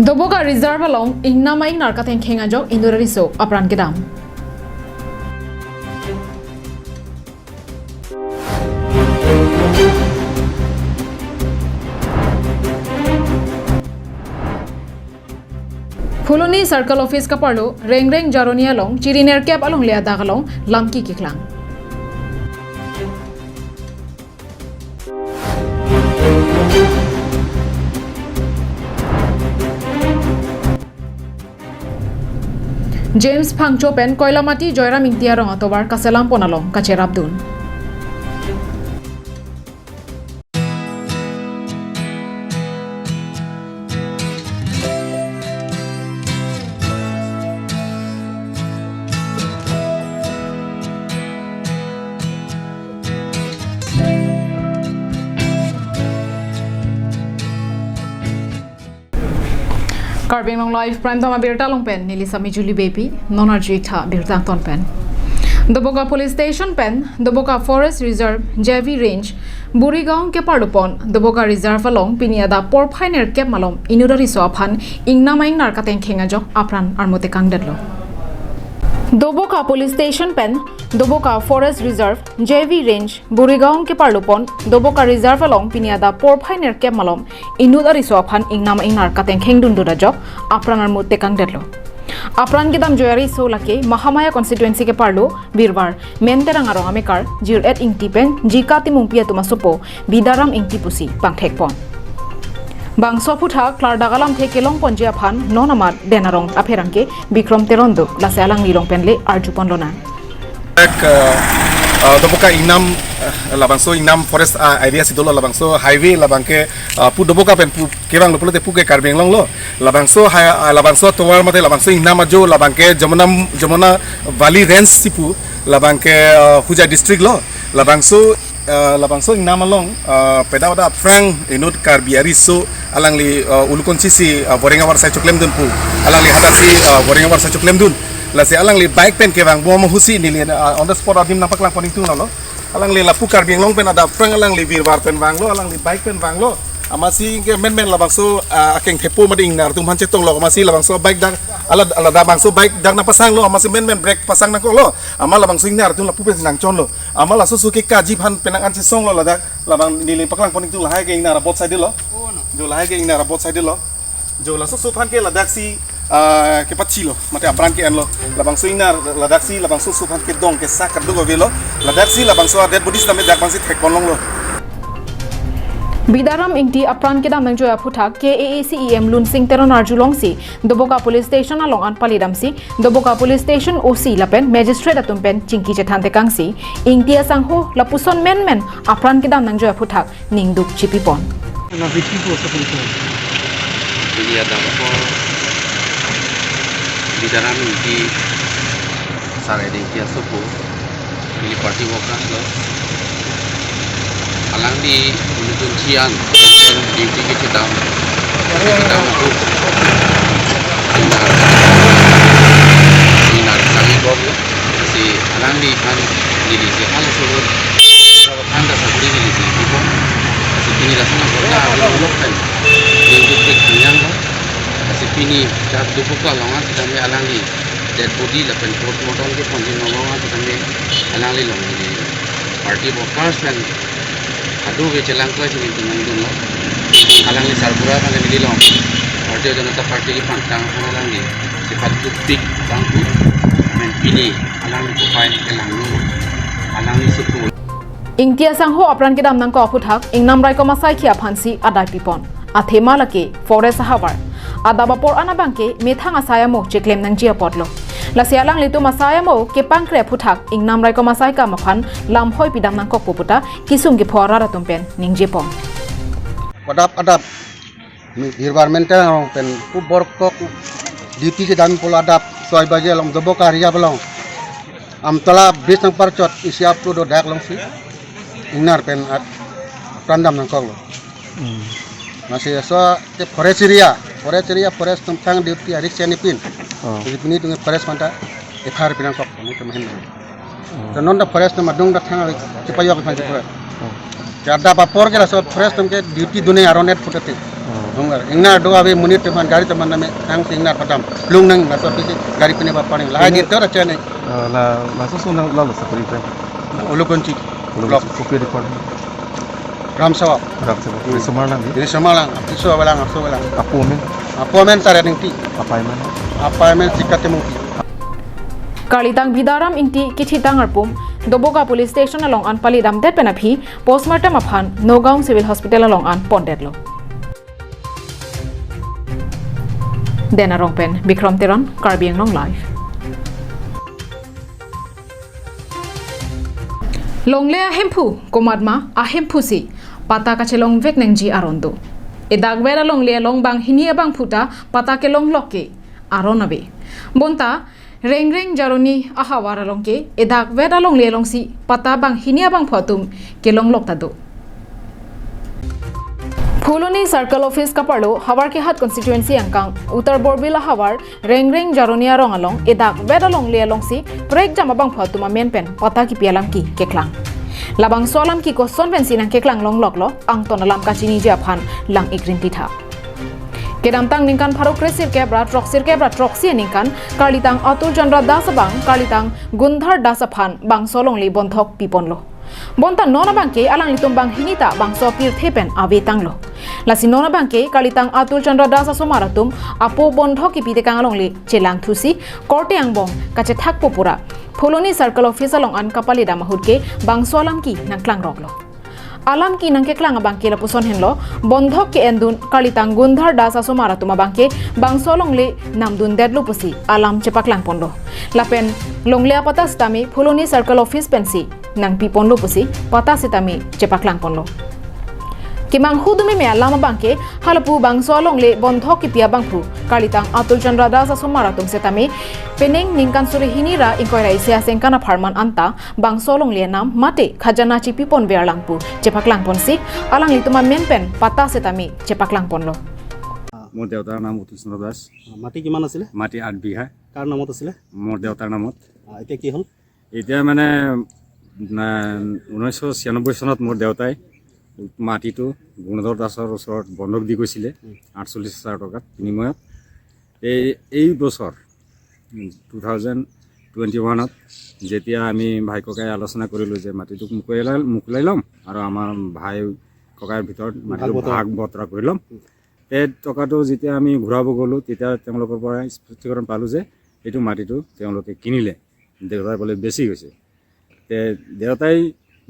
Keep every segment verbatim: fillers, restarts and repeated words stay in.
Doboka Reserve along ingnam a-ingnar katengkheng ajok inut ariso apran kedam. Phuloni Circle Office kaparlo Rengreng Jaroni along chiri nerkep alongle adak along lamki keklang. James Phangcho pen Koilamati Joyram Ingti arong atovar kaselam pon along kacherapdun. Karbi Anglong Live Prime Time abirta along pen neli Sami Julie Beypi, non arju-ik tha birta angton pen. Doboka Police Station pen Doboka Forest Reserve, J V Range, Burigaon keparlo pon Doboka Reserve along pini adap porphai nerkep malom inut ariso aphan ingnam a-ingnar katengkheng ajok apran armu tekangdetlo. Doboka Police Station pen Doboka Forest Reserve, J V Range, Burigaon keparlo pon Doboka Reserve along pini adap porphai nerkep malom inut ariso aphan ingnam a-ingnar katengkhengdundun ajok apran armu tekangdetlo. Apran kedam joi ariso lake Mahamaya constituency keparlo Birvar Men Terang arong amekar Jir-et Ingti pen Jika Timungpi atum asopo Bidaram Ingti pusi pangthek pon. Bangso aphuthak klardak alamthe kelong ponji aphan non amat Den arong apherangke Bikrom Teron do, lasi alangli along pen le arju ponlonang. Ek, eh, eh, Doboka ingnam, eh, labangso ingnam forest, ah, area si dolo, labangso highway labangke, eh, pu Doboka pen pu kevanglo pulote pu ke Karbi Anglong lo. Labangso ha-, ah, labangso atovar mate labangso ingnam ajo labangke Jamuna, Jamuna Valley Range si pu, labangke, eh, Hojai district lo. Labangso, eh, labangso ingnam along, eh, peda pada aphrang inut Karbi ariso alangli, eh, ulukonsi si, eh, boreng avar sai choklemdun pu. Alangli hadak si, eh, boreng avar sai choklemdun. Lasi alangli bike pen kevang bom ahut si neli, ah, on the spot adim nangpaklang pon ingtung lalo. Alangli lapu Karbi Anglong pen adap aphrang alangli Birvar pen vanglo, alangli bike pen vanglo. Amatsi ke menmen labangso, ah, akeng thepo mate ingnar atum aphan chetonglo, amatsi labangso bike dak, ala, ala labangso bike dak nangpasanglo, amatsi menmen brake pasang nangkoklo. Amat labangso ingnar atum lapu pen nangchonlo. Amat laso suke kaji aphan penang an chesonglo ladak, labang neli paklang pon ingtung lahai ke ingnar abot sai dolo. Jo lahai ke ingnar abot sai dolo. Jo laso oso aphan ke ladak si, ah, kepachilo, mate apran ke-enlo. Labangso ingnar ladak si labangso oso aphan kedong kesak kaduk avelo. Ladak si labangso a-dead bodies tame dak abang si thek ponlonglo. Bidaram Ingti apran kedam nangjoi aphuthak K A A C E M Lunsing Teron arjulongsi Doboka Police Station along an palidamsi Doboka Police Station O C lapen magistrate atum pen chingki chethan tekangsi Ingti asangho lapuson menmen apran kedam nangjoi aphuthak ningduk chipipon. Pini adap apor Bidaram Ingti, Sar Ed Ingti asopo, neli party workers lo. Alangli ulukonsi an duty kechedam, kechedam ahut ingnar, ingnar kali bom lo. Lasi alangli aphan neli si halaso ahut aphan ta sakori neli si pipon. Lasi pini lason akorte along pen neli kekhangyang lo. Lasi pini dak Doboka along an tame alangli dead body lapen postmortem keponji along an tame alangli along neli party workers pen adu ke chelang klai si neli nangdunlo. Alangli sarbura aphan neli along Bharatiya Janata Party kepangtang aphan alangli chepat dukpik abang pu, men pini alangli kopai kelanglo, alangli suku. Ingti asangho apran kedam nangkok aphuthak ingnam raikom asai ke aphansi adai pipon. Athema lake forest ahavar. Adap apor an abangke methang asai amo cheklem nangji apotlo. Lasi alanglitum asai amo kepangkre aphuthak ingnam raikom asai kam aphan lamhoi pidam nangkokpo puta kesung kepho arat atum pen ningjepon. Adap adap, mi Birvar Men Terang arong pen pu borkok duty kedam pulo adap soi baje along Doboka area along Amtala bridge nangparchot isi aplo do dak alongsi ingnar pen at apran dam nangkoklo. Hmm. Lasi laso ke forest area, forest area, forest atum thang duty a-risk si nipin. Oh. Jadi pini atum forest aphanta F I R pi nangkok, ini kemahin. Oh. Te non ta forest atum adung ta thang chepajok aphan si forest. Oh. Ke adap apor ke laso forest atum ke duty dun-e aron-et putate. Oh. Honggar ingnar do ave monit teman gari teman name nang singnar padam. Lung nang laso pisi gari pine ba paning. Lahai Ini- git tor acha ne. Eh, la laso sunang lalo sakuri pen. Ulukunchi. Ulu Block. Kopi department. Ram Sewa. Ram Sewa. Hmm. Ini Sumarlang, ya? Ini Sumarlang. Isu abalang, asu abalang. Apo amen. Apo amen Sar Ningti. Apa amen? Apa amen Sikat Timungti. Karlitang Bidaram Ingti kithitang arpum Doboka Police Station along an palidamdet pen aphi postmortem aphan Nagaon Civil Hospital along an pondetlo. Den Arong pen Bikram Teron, Karbi Anglong Live. Longle ahemphu, komatma ahemphu si patta kachelongvek nangji aron do. Edak ver alongle along banghini abangphu ta patta kelonglok ke aron ave. Bonta Rengreng Jaroni ahavar along ke edak ver alongle alongsi patta banghini abangphu atum kelonglok ta do. Phuloni Circle Office kaparlo Howraghat Constituency angkang Uttar Borbil ahavar Rengreng Jaroni arong along edak ver alongle alongsi prekjam abangphu atum amen pen patta kipi alam ke keklang. Labangso alam ke koson pensi nangkeklang longloklo, angton alam kachiniji aphan lang-ik rinti tha. Kedamtang ningkan pharo kre sirkep ra throksirkep ra throksi aningkan karlitang Atul Chandra Das abang karlitang Gundhar Das aphan bangso alongle bondhok piponlo. Bonta non abangke alanglitum banghini ta bangso pirthe pen ave tanglo. Lasi non abangke karlitang Atul Chandra Das asomar atum apo bondhok kipi tekang alongle chelangthusi korte angbong kachethakpo pura Phuloni Circle Office along an kapalidam ahut ke bangso alam ke nangklangroklo. Alam ke nangkeklang abangke lapuson henlo, bondhok ke-endun karlitang Gundhar Das asomar atum abangke bangso alongle namdundetlo pusi alam chepaklangponlo. Lapen longle apatta sitame Phuloni Circle Office pensi nangpiponlo pusi patta sitame chepaklangponlo. Kemanghu dumeme alam abangke halapu bangso alongle bondhok kipi abangphu karlitang Atul Chandra Das asomar atum sitame penang ningkan suri hini ra ingkoi ra isi asengkan apharman anta bangso alongle anam mate khajana chipiponver lang pu chepaklangponsi alanglitum amen pen patta sitame chepaklangponlo. মোৰ দেউতাৰ নাম অতুল চন্দ্ৰ দাস। মাটি কিমান আছিলে? মাটি আঠ বিঘা। কাৰ নামত আছিলে? মোৰ দেউতাৰ নামত। আহ, এতিয়া কি হ'ল? এতিয়া মানে, না, ঊনৈছশ ছিয়ানব্বৈ চনত মোৰ দেউতাই মাটিটো গুণধৰ দাসৰ ওচৰত বন্ধক দি গৈছিলে, উম। আঠচল্লিছ হাজাৰ টকাত বিনিময়ত। এই, এই বছৰ, উম, টু থাউজেণ্ড টুৱেণ্টি ওৱানত যেতিয়া আমি ভাই ককাই আলোচনা কৰিলোঁ যে মাটিটো মোকলাই, মোকলাই ল'ম আৰু আমাৰ ভাই ককাইৰ ভিতৰত মাটিটো ভাগ বতৰা। ভাগ বতৰা কৰি ল'ম। উম। তে টকাটো যেতিয়া আমি ঘূৰাব গ'লোঁ, তেতিয়া তেওঁলোকৰ পৰা স্পষ্টীকৰণ পালোঁ যে এইটো মাটিটো তেওঁলোকে কিনিলে, দেউতাই ক'লে বেছি গৈছে। তে দেউতাই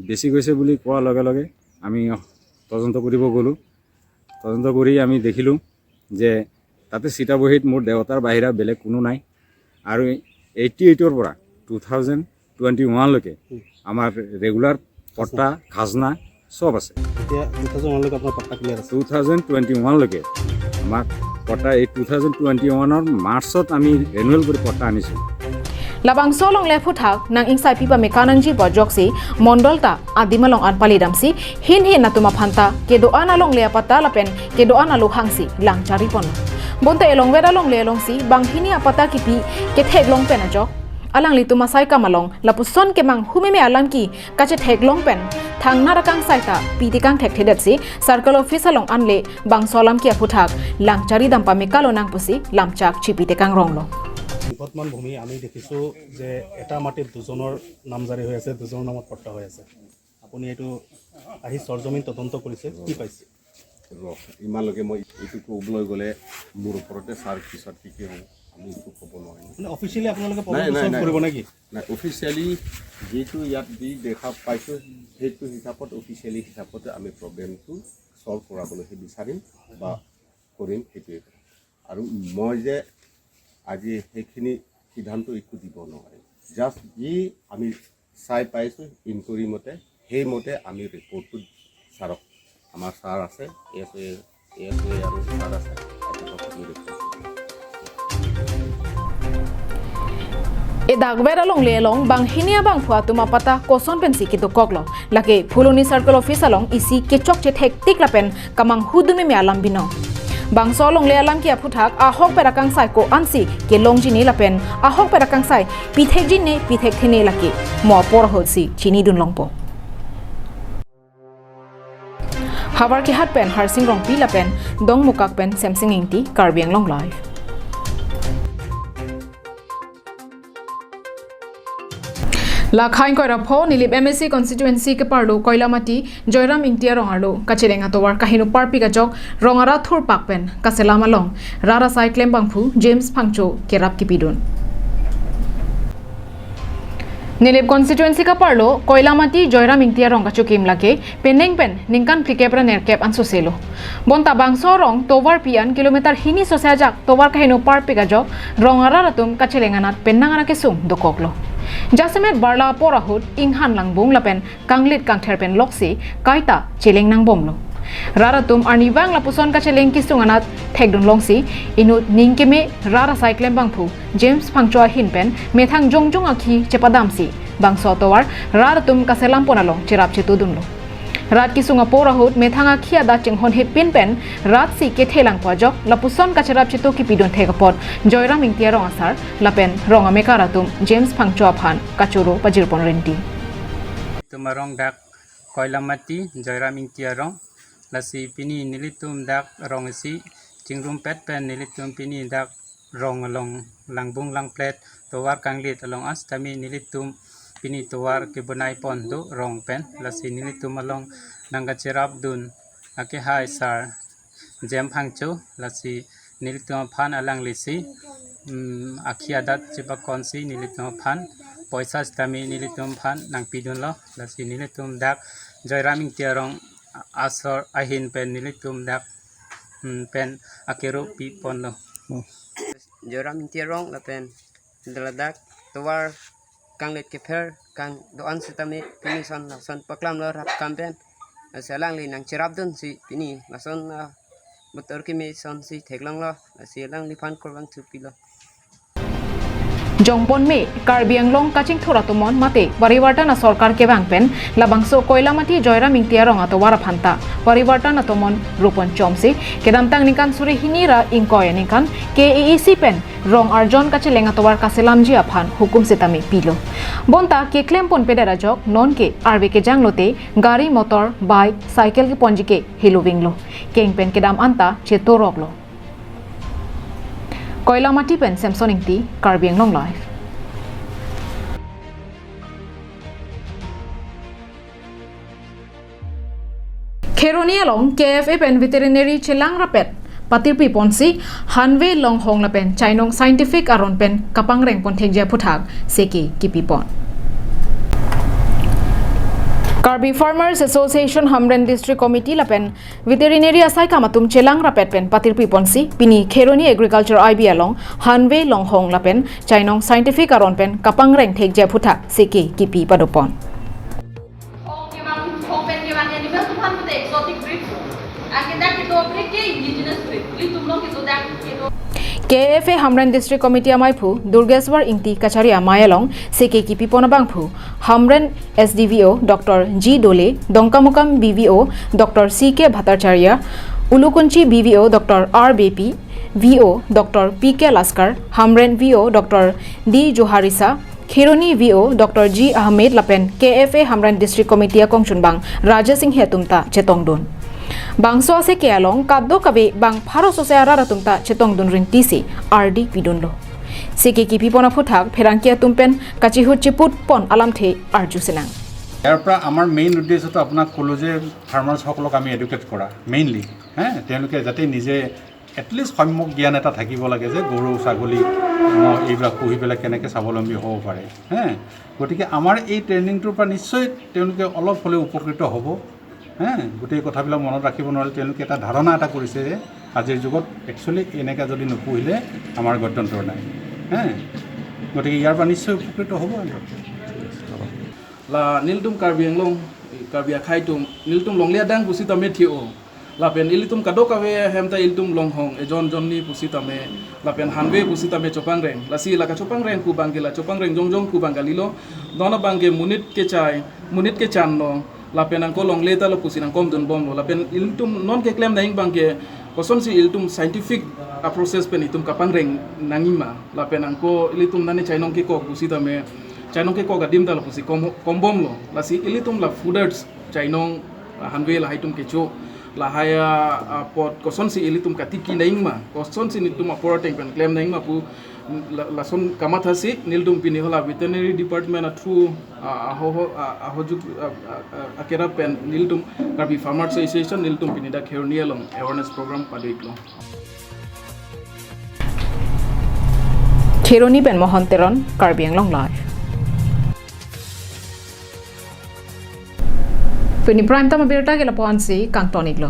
বেছি গৈছে বুলি কোৱাৰ লগে লগে আমি তদন্ত কৰিব গ'লোঁ। তদন্ত কৰি আমি দেখিলোঁ যে তাতে চিটা বহীত মোৰ দেউতাৰ বাহিৰা বেলেগ কোনো নাই। আৰু এইটি এইটৰ পৰা টু থাউজেণ্ড টুৱেণ্টি ওৱানলৈকে, উম। আমাৰ ৰেগুলাৰ পট্টা, খাজনা চব আছে। এতিয়া টু থাউজেণ্ড ওৱানলৈকে আপোনাৰ পট্টা ক্লিয়াৰ আছে? টু থাউজেণ্ড টুৱেণ্টি ওৱানলৈকে আমাক পট্টা, এই টু থাউজেণ্ড টুৱেণ্টি ওৱানৰ মাৰ্চত আমি ৰিনিউৱেল কৰি পট্টা আনিছোঁ। Labangso alongle aphuthak nang-ingsai pipa me kanangji pu ajoksi mondol ta adim along an palidamsi hin hin atum aphan ta kedo-an alongle apatta lapen kedo-an aluhangsi lang charipon. Bonta elong ver alongle alongsi banghini apatta kipi ketheklong pen ajok alanglitum asai kam along lapuson kemanghu meme alam ke kachetheklong pen thangnat akangsai ta pitekang thekthedetsi Circle Office along anle bangso alam ke aphuthak lang charidam pame kalonang pusi lamchak chipitekangronglo. বৰ্তমান ভূমি আমি দেখিছোঁ যে এটা মাটিত দুজনৰ নামজাৰি হৈ আছে, দুজনৰ নামত পট্টা হৈ আছে। আপুনি এইটো আহি চৰজমিন তদন্ত কৰিছে, কি পাইছে? ৰ, ইমানলৈকে মই এইটো ক'বলৈ গ'লে মোৰ ওপৰতে ছাৰ পিছত কি কি হ'ব আমি একো ক'ব নোৱাৰিম। মানে অফিচিয়েলি আপোনালোকে নাই, প্ৰব্লেমটো নাই, ছল্ভ নাই। কৰিব নেকি? নাই, অফিচিয়েলি যিটো ইয়াত দি দেখা পাইছোঁ, সেইটো হিচাপত, অফিচিয়েলি হিচাপতে আমি প্ৰব্লেমটো ছল্ভ কৰাবলৈহে বিচাৰিম বা কৰিম, সেইটোৱে। আৰু মই যে আজি সেইখিনি সিদ্ধান্ত একো দিব নোৱাৰিম। জাষ্ট যি আমি চাই পাইছোঁ ইনকুৱাৰী মতে, সেইমতে আমি ৰিপৰ্টটো ছাৰক, আমাৰ ছাৰ আছে, এছ অ' এ, এছ অ' এ আৰু ছাৰ আছে, তেখেতক আমি ৰিপৰ্ট দিম। Edak ver alongle along banghini abangphu atum apatta koson pensi kedokoklo. Lake Phuloni Circle Office along isi kechokche thektik lapen kemanghu dumeme alam binong. Bangso alongle alam ke aphuthak ahokpet akangsai ko-ansi kelongjine lapen ahokpet akangsai pithekjine pithekthene lake mo apor ahutsi chinidunlongpo. Howraghat pen Harsing Rongpi lapen Dongmukak pen Semsing Ingti, Karbi Anglong Live. Lakha ingkoi ra pho Nilip M A C constituency keparlo Koilamati Joyram Ingti arong arlo kacheleng atovar kaheno parpik ajok rong arat thurpak pen kaselam along rat asai klembangphu James Phangcho kerap kipidun. Nilip constituency keparlo Koilamati Joyram Ingti arong kachokim lake penang pen ningkan phlikep ra nerkep ansose lo. Bonta bangso arong tovar pi-an kilometer hini sose ajak tovar kaheno parpik ajok rong arat atum kacheleng anat penang ara kesung dokoklo. Jasemet barla apor ahut inghan langbung lapen kanglit kangther pen loksi kaita cheleng nangbomlo. Rat atum arnivang lapuson kacheleng kesung anat thekdun longsi inut ningkeme rat asai klembangphu James Phangcho ahin pen methang jongjong akhi chepadamsi bangso atovar rat atum kaselam pon along cherap chetudunlo. Rat kesung apor ahut methang akhi adat chinghon hepin pen rat si kethe langpo ajok lapuson kacherap chetu kipidun thek apot Joyram Ingti arong asar lapen rong amekar atum James Phangcho aphan kachoro pajirpon renti. Tum arong dak Koilamati Joyram Ingti arong, lasi pini nelitum dak rong isi chingrumpet pen nelitum pini dak rong along langbung langplet tovar kanglit along, asitame nelitum pini tovar kebonai pon do rong pen, lasi nelitum along nangkacherapdun akehai sar James Phangcho, lasi nelitum aphan alanglisi, mm, akhi adat chepakonsi nelitum aphan poisa sitame nelitum aphan nangpidunlo, lasi nelitum dak Joyram Ingti arong asor ahin pen nelitum dak, mm, pen akero piponlo. Joyram Ingti arong lapen daladak tovar kanglit kepher kang do-an sitame pini son lason paklamlo rap kam pen. Lasi alangli nangcherapdunsi pini lason, ah, butur keme sonsi theklonglo. Lasi alangliphan kurvangthu pilo. Jongpon me Karbi Anglong kachingthur atomon mate Parivartan asorkar kevang pen labangso Koilamati Joyram Ingti arong atovar aphanta Parivartan atomon rupon chomsi kedamtang ningkan suri hini ra ingkoi aningkan K A A C pen rong arjon kacheleng atovar kaselamji aphan hukum sitame pilo. Bonta keklem ponpedet ajok nonke arve kejang lote gari motor, bike, cycle keponji ke helovinglo. Keng pen kedam anta chetoroklo. Koilamati pen Samson Ingti, Karbi Anglong Live. Kheroni along K F A pen veterinary chelang rapet patirpi ponsi Hanve Longhong lapen Chainong Scientific aron pen kapangreng pon thekji aphuthak seke kipi pon. Karbi Farmers Association Hamren District Committee lapen veterinary asaikam atum chelang rapet pen patirpi ponsi pini Kheroni Agriculture I B along Hanve Longhong lapen Chainong Scientific aron pen kapangreng thekji aphuthak seke kipi padopon. Hong kevang, hong pen kevang animal aphan pute exotic breed. Anke dak kedo breed ke indigenous breed. Ilitum along kedo dak kedo. K F A Hamren District Committee amaiphu Durgeswar Ingti kachari amei along seke kipi pon abangphu Hamren S D V O Doctor G Dole, Dongkamukam B V O Doctor C K Bhattacharya, Ulukunchi B V O Doctor R Bepi, V O Doctor P K Laskar, Hamren V O Doctor D Joharisa, Kheroni V O Doctor G Ahmed lapen K F A Hamren District Committee akongchunbang Raja Singhe atum ta chetongdun. Bangso aseke along kadokave bang pharo sose arat atum ta chetongdun rintisi ardi pidunlo. Seke kipi pon aphuthak pherangke atum pen kachihut chiput pon alamthe arju sinang. ইয়াৰ পৰা আমাৰ মেইন উদ্দেশ্যটো আপোনাক ক'লো যে ফাৰ্মাৰ্ছসকলক আমি এডুকেট কৰা মেইনলি, হে, তেওঁলোকে যাতে নিজে এটলিষ্ট সম্যক জ্ঞান এটা থাকিব লাগে যে গৰু, ছাগলী, ম'হ এইবিলাক পুহি পেলাই কেনেকৈ স্বাৱলম্বী হ'ব পাৰে, হে। গতিকে আমাৰ এই ট্ৰেইনিংটোৰ পৰা নিশ্চয় তেওঁলোকে অলপ হ'লেও উপকৃত হ'ব, হে। গোটেই কথাবিলাক মনত ৰাখিব নোৱাৰিলে তেওঁলোকে এটা ধাৰণা এটা কৰিছে যে আজিৰ যুগত একচুৱেলি এনেকৈ যদি নুপুহিলে আমাৰ গত্যন্তৰ নাই, হে। গতিকে ইয়াৰ পৰা নিশ্চয় উপকৃত হ'ব। La nelitum Karbi Anglong, Karbi akhei atum, nelitum longle adang pusi tame thio. Lapen ilitum kadokave ahem ta ilitum Longhong, ejon jonni pusi tame, lapen Hanve pusi tame chopangreng. Lasi la kachopangreng pu abangke la chopangreng jongjong pu abang kalilo. Non abangke monit kechai, monit kechanlo. Lapen anke longle ta lo pusi nangkomdunbomlo. Lapen ilitum non keklem nang abangke kosonsi ilitum scientific approaches pen itum kapangreng nangji ma. Lapen anke ilitum nani chainong kekok pusi tame, chainong kekok adim ta lo pusi kom, kombomlo. Lasi ilitum la fooders, chainong, ah, Hanve lahai atum kecho. Lahai a, apot kosonsi ilitum katiki nangma, kosonsi nelitum apor ateng pen klem nangma pu la- lason kamathasi nelitum pini hala veterinary department a through a, ahoho a, ahojuk a, a, a, akerap pen nelitum Karbi Farmer Association nelitum pini dak Kheroni along awareness program pado-iklo. Kheroni pen Mohon Teron, Karbi Anglong Live. Pini prime time abirta ke lapu-ansi kangton-iklo.